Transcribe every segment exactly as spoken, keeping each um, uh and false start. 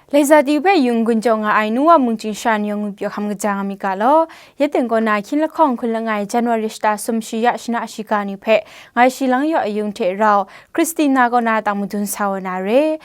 Laiza ti hpe yung gun jaw nga ai nu wa mung chyingsha ni yawng ngwi pyaw hkam kaja nga mi ga law, ya ting kaw na hkyin lahkawng hkun langai January shata sum shi ya shana shiga ni hpe ngai shi lang yaw ayung hte rau Christina kaw na tang madun sa wa na re.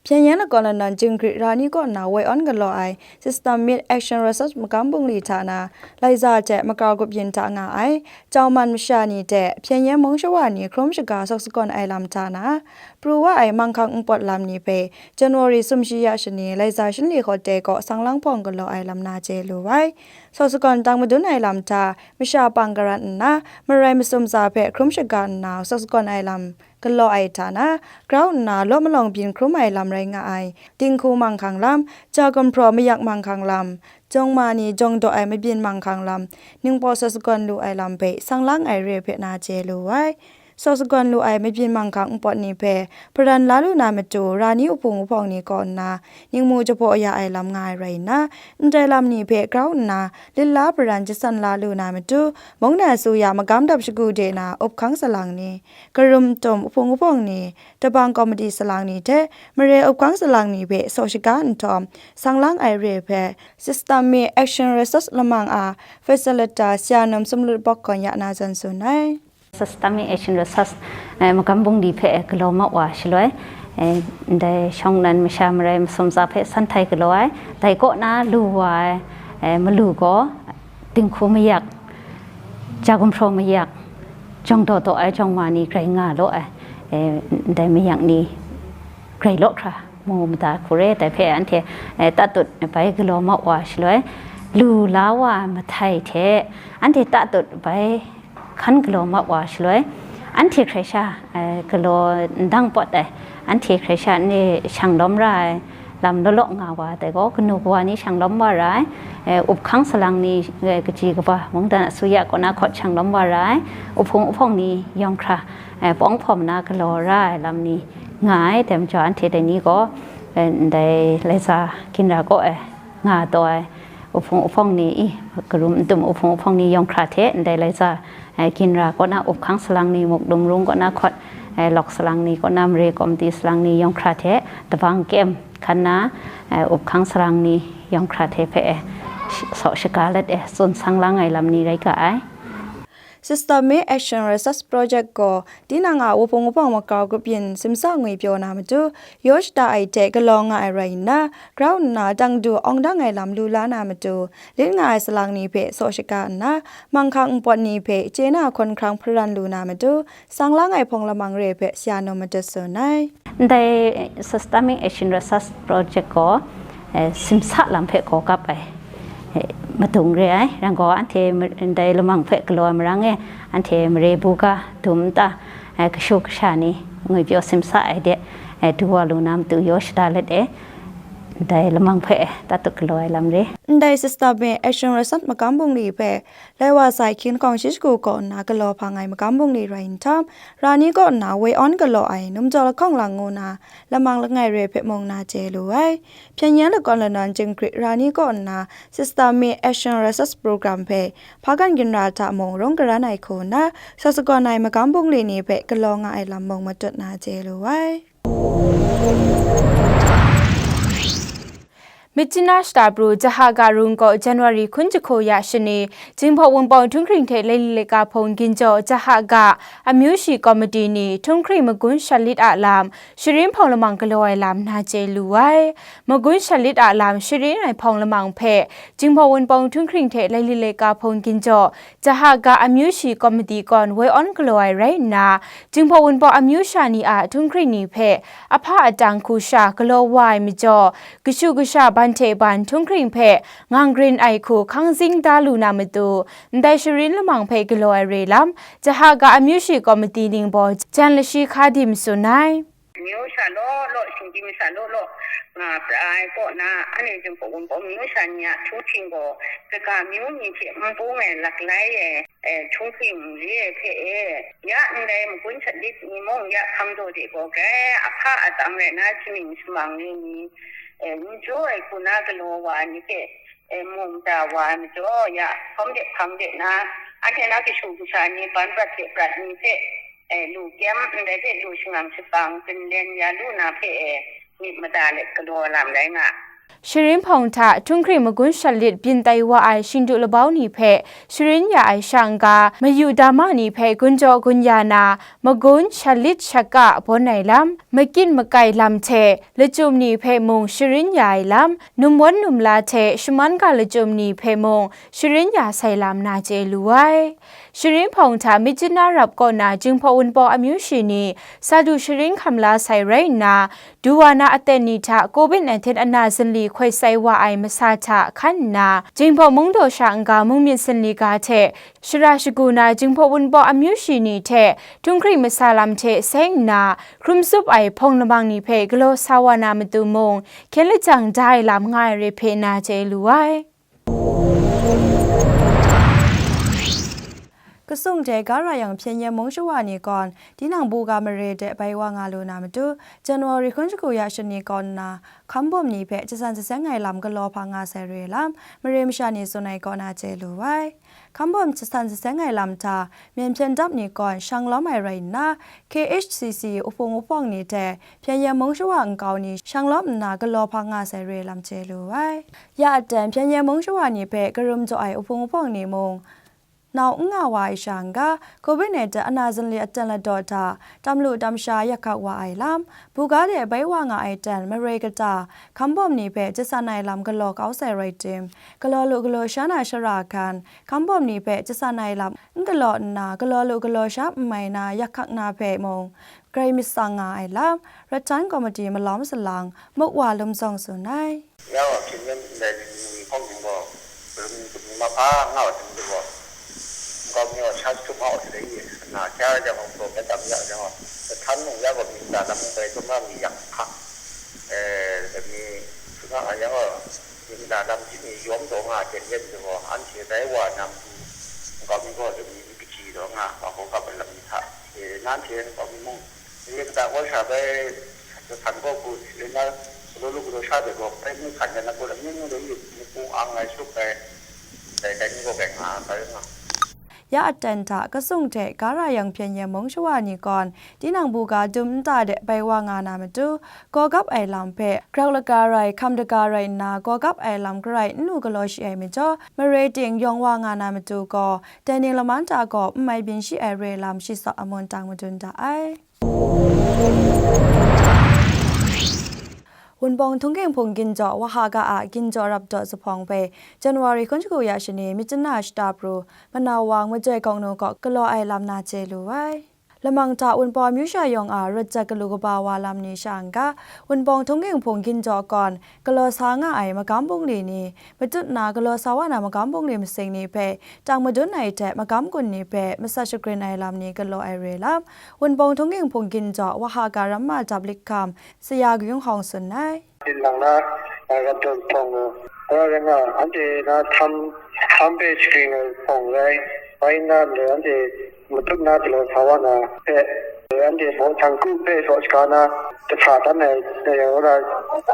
Pyongyang lakawn lanawn Jingkri ra ni kaw nna woi awn galaw ai Systemic Action Research magam bungli hta na, Laiza hte makau grup yin hta nga ai, Jawman masha ni hte Pyongyang mung shawa ni hkrum shaga sawk sagawn ai lam hta na, pru wa ai manghkang npawt lam ni hpe January sum shi ya shani Laiza Shinli Hotel kaw sang lang hpawng galaw ai lam na chye lu ai. Sawk sagawn tang madun ai lam hta, masha pang karan nna, marai masum tsa hpe hkrum shaga nna sawk sagawn ai lam galaw ai hta na, grau nna law malawng byin hkrum ai lam rai nga ai, dinghku manghkang lam, ja gumhpraw mayak manghkang lam, jawng ma ni jawng daw ai mabyin manghkang lam, ningpawt sawk sagawn lu ai lam hpe sang lang ai re hpe na chye lu ai. Sawk sagawn lu ai mabyin manghkang npawt ni hpe paran la lu na matu, ra ni uhpung uhpawng ni kaw nna, ningmu jahpaw ya ai lam nga ai rai nna, ndai lam ni hpe grau nna, lit la paran jasan la lu na matu, mungdan asuya magam dap shagu de na up hkang salang ni, karum tum uhpung uhpawng ni, dabang komiti salang ni hte mare up hkang salang ni hpe sawk shaga nhtawm, sang lang ai re hpe, Systemic Action Research lamang a Facilitator Sya Num Sumlut Bawk Gawn ya na zawn tsun ai. Systemic Action Research, eh, magam bungli hpe galaw mat wa shaloi, eh, ndai shawng nnan masha marai masum tsa hpe san htai galaw ai, dai kaw na lu wa ai, eh, malu gaw, dinghku mayak, ja gumhpraw mayak, jawng daw daw ai jawng ma ni grai nga law ai, eh, ndai mayak ni grai law hkra mu mada hku re, dai hpe anhte, eh, tatut bai galaw mat wa shaloi, lu la wa mahtai hte anhte tatut bai hkan galaw mat wa shaloi, anhte hkrai sha, eh, galaw ndang pawt ai, anhte hkrai sha n shang lawm ra ai lam law law nga wa, dai gaw kanu kawa ni shang lawm wa ra ai, eh, up hkang salang ni, eh, kaji kaba mungdan asuya kaw na hkawt shang lawm wa ra ai, uhpung uhpawng ni yawng hkra, eh, pawng hpawm na galaw ra ai lam ni nga ai, dai majaw anhte dai ni gaw, eh, ndai Laiza Ginra kaw ai nga taw ai, uhpung uhpawng ni, i, karum n tum uhpung uhpawng ni yawng hkra hte ndai Laiza, eh, Ginra kaw na up hkang salang ni, Mukdum Rung kaw na hkawt, eh, lawk salang ni kaw na, mare komiti salang ni yawng hkra hte, dabang kem hkan na, eh, up hkang salang ni yawng hkra hte hpe, eh, sh-, sawk shaga let, eh, tsun sang lang ai lam ni rai ga ai. Systemic Action Research Project gaw, tinang a wupung wupawng makau grup yin simsa ngwi pyaw na matu, yaw shada ai hte galaw nga ai rai nna, grau nna dang du awng dang ai lam lu la na matu, lit nga ai salang ni hpe sawk shaga nna, manghkang npawt ni hpe chye na hkawn hkrang hparan lu na matu, sang lang ai hpawng lamang re hpe Sya Num Matut tsun ai. Ndai Systemic Action Research Project gaw, eh, simsa lam hpe gaw kap ai, eh, madung re ai. Rai gaw, anhte ma-, ndai lamang hpe galaw ai marang e, anhte mare buga dum nta, eh, kashu kasha ni ngwi pyaw simsa ai de, eh, du wa lu na matu yaw shada let e, ndai lamang hpe tatut galaw ai lam re. Ndai Systemic Action Research magam bungli hpe, lai wa sai hkyin hkawng shi shagu kaw nna galaw hpang ai magam bungli rai nhtawm, ra ni kaw nna woi awn galaw ai numjaw lahkawng lang ngu na lamang langai re hpe mung na chye lu ai. Pyongyang lakawn lanawn Jingkrit ra ni kaw nna Systemic Action Research Program hpe hpa kan ginra hta mung rung karan ai hku nna, sawk sagawn ai magam bungli ni hpe galaw nga ai lam mung matut na chye lu ai. Myitkyina shata pru Jahaga rungkaw January hkun jahku ya shani, Jinghpaw Wunpawng htunghkring hte laili laika hpung ginjaw Jahaga amyu shi komiti ni htunghkring magun shat lit a lam, sharin hpawng lamang galaw ai lam na chye lu ai. Magun shat lit a lam sharin ai hpawng lamang hpe, Jinghpaw Wunpawng htunghkring hte laili laika hpung ginjaw Jahaga amyu shi komiti kawn woi awn galaw ai rai nna, Jinghpaw Wunpawng amyu sha ni a htunghkring ni hpe ahpa atang hku sha galaw wa ai majaw, kashu kasha ban hte ban htunghkring hpe ngang grin ai hku hkang zing da lu na matu, ndai sharin lamang hpe galaw ai re lam, Jahaga amyu shi komiti ningbaw jan lashi hka dim tsun ai. မျိုးရှာလို့လို့ ရှင်ကြီးမရှာလို့လို့ ငါပြအိုင်ပေါ့နာ အနေချင်းကိုဝင်ပေါ့ မျိုးရှာနေရ ထူးထင်ကို တကမျိုးမြင်ချင် မပူးငယ် လက်လိုက်ရဲ့ အဲ ထူးထင်လေးရဲ့ ဖဲ့အဲ ရ အန်ဒဲ မကွင်းချက် ဒစ် ညီမုန်း ရ ခံတို့ဒီကို ကဲ အဖအတံရဲ နာ ချင်း စမန်လေးနီ အဲ ညီကျိုး အဲ ခုနကလော ဝါ ညီဖဲ့ အဲ မုံတာ ဝါ မကျော် ရ ဖမ်းတဲ့ ဖမ်းတဲ့ နာ အထဲ နာ ကရှုံ ကရှာ ညီ ပန်း ပြတ် တဲ့ ပြတ် ညီ ဖဲ့ e, lu kyam ndai hte lu shangang shapang, pinlen ya lu na hpe e, myit mada let galaw lam rai nga. Sharin hpawng hta htunghkring magun shat lit byin tai wa ai shingdu labau ni hpe sharin ya ai sha n-ga, mayu dama ni hpe gun jaw gun ya na, magun shat lit shat ka bawn ai lam, makyin makai lam hte lachyum ni hpe mung sharin ya ai lam, numwan numla hte shaman ga lachyum ni hpe mung sharin ya sai lam na chye lu ai. Sharin hpawng hta Myitkyina rap kaw na Jinghpaw Wunpawng amyu shi ni sa du sharin hkam la sai rai nna, du wa na aten ni hta covid nineteen ana zinli hkoi sai wa ai masa hta hkan nna, Jinghpaw Mungdaw sha n-ga mung myit zinli ga hte shara shagu na Jinghpaw Wunpawng amyu shi ni hte htunghkring masa lam hte seng nna, hkrum tsup ai hpawng lamang ni hpe galaw sa wa na matu mung, hkyen lajang da ai lam nga ai re hpe na chye lu ai. Kasung hte ga ra yang Pyengyen mung shawa ni gawn, tinang buga mare de bai wa nga lu na matu, January hkun shagu ya shani kaw nna, hkambawm ni hpe jasan jaseng ai lam galaw hpa nga sai re lam, mare masha ni tsun ai kaw na chye lu ai. Hkambawm jasan jaseng ai lam hta, myen hpyen dap ni gawn shang lawm ai rai nna, K H C C uhpung uhpawng ni hte Pyengyen mung shawa nkau ni shang lawm nna galaw hpa nga sai re lam chye lu ai. Ya aten Pyengyen mung shawa ni hpe karum jaw ai uhpung uhpawng ni mung, nau n nga wa ai sha n-ga, covid nineteen ana zinli aten ladaw hta, tam lu tam sha yak hkak wa ai lam, buga de bai wa nga ai ten mare kata, hkambawm ni hpe jasan ai lam galaw kau sai rai tim, galaw lu galaw sha na shara hkan, hkambawm ni hpe jasan ai lam n galaw nna, galaw lu galaw sha n mai na yak hkak na hpe mung, grai myit tsang nga ai lam, Ratan Komiti malawm salang, muk wa lum zawng tsun ai. Ya wa hpyen yen ndai ni hpawng ning gaw, karum karum mahpa nga wa hpyen gaw, nkau mi wa sha jahtum hau hte i, na kya jang gaw, gaw bai tam ya jang gaw, kahtan mung ya gaw, myit mada lam mung bai tum na mi yak hkak, eh, dai mi, suna a yang gaw, myit mada lam hti mi yawm taw nga hpyen yen gaw, anhte dai wa na matu, nkau mi gaw dai mi, kaji taw nga, wa hkawhkap ai lam ni hta, eh, nanhte nkau mi mung, Lik ta gaw sha bai, san gaw hku si na, galaw lu galaw sha de gaw, bai mi hkan yan na gaw, amying de i, mi hpung ang ai suk ai, dai dai ni gaw bai nga, bai nga. Ya aten hta kasung hte ga ra yang Pyengyen mung shawa ni gawn, tinang buga dum nta de bai wa nga na matu, gawgap ai lam hpe, grau laga rai, hkam daga rai nna, gawgap ai lam garai n lu galaw shi ai majaw, mare ting yawng wa nga na matu gaw, dai ning laman hta gaw n mai byin shi ai re lam shi tsawk amun tang madun da ai. Wunpawng Htungging Hpung Ginjaw Wahaga a Ginjaw Rapdaw Zuphpawng hpe January hkun shagu ya shani Myitkyina shata pru, Manawang Majoi Gawng Nu kaw galaw ai lam na chye lu ai. Lamang hta Wunpawng amyu sha yawng a rawt jat galu kaba wa lam ni sha n-ga, Wunpawng Htungging Hpung Ginjaw kawn galaw sa nga ai magam bungli ni, matut na galaw sa wa na magam bungli masing ni hpe tang madun ai hte magam gun ni hpe masat shagrin ai lam ni galaw ai re lam, Wunpawng Htungging Hpung Ginjaw Wahaga Ramma Dap Likham Saya Kayung Hawng tsun ai. Din lang na, a, Ramdaw Zuphpawng, a, rai nga, anhte na htam, htam hpe shagrin ai hpawng rai, bai nna ndai anhte matut na galaw sa wa na hpe, anhte baw sang kru hpe saw shaga na, jahta dan ai, e, wora,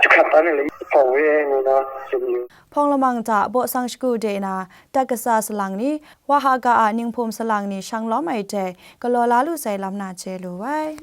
jahkrat dan ai hpawng re ai ngu na tsun yu. Hpawng lamang hta baw sang shagu de na, dat kasa salang ni, Wahaga a ninghpum salang ni shang lawm ai hte galaw la lu sai lam na chye lu ai.